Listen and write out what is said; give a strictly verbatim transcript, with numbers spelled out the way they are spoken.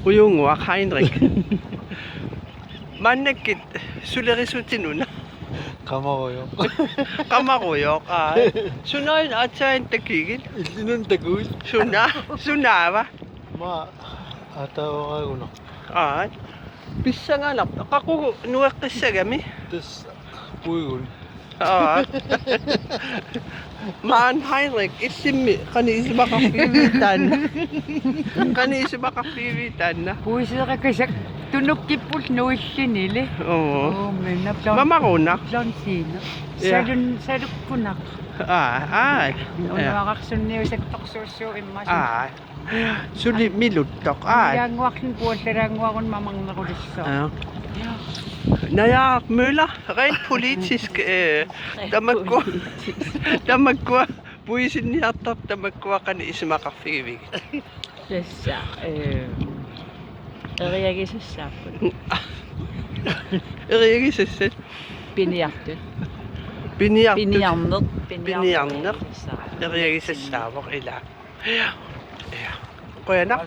Ujunguaq Heinrich. Maannakkut sulerissutsinuna. Qamarujoq. Qamarujoq, aa. Sunaana aatsaat takugit? Illinun takuit. Suna, sunaava? Maa ataavaragunaq. Aa. Pissanganaq, qaqugu nueqqissagami? Tassa puigun. Aa. Maan Heinrich, illimmi qanoq isumaqarfigiviuk taanna? Qanoq isumaqarfigiviuk taanna? Puiseeqakasak tunukkipput nuillinili. Oo. Oo, men naplan. Mamarunaq. Naplan siina. Ja. Salun, salukkunaq. Aa, aa. Ja. Unaararsunniusattorsuussuu immaqa. Aa. Suli miluttoq. Aa. Jaanguarlun puallalaannguarun mamarnerulissaa. Aa. Najaaq Møller, rent politisk, øh, tamakkua, tamakkua, puisinniartartut tamakkua qanoq isumaqarfigivigit? Tassa, øh, eriagisussaapput. Eriagisussat? Piniartut. Piniartut. Piniarneq, piniarneq. Piniarneq. Eriagisussaavoq ila. Ja. Ja. Qujanaq.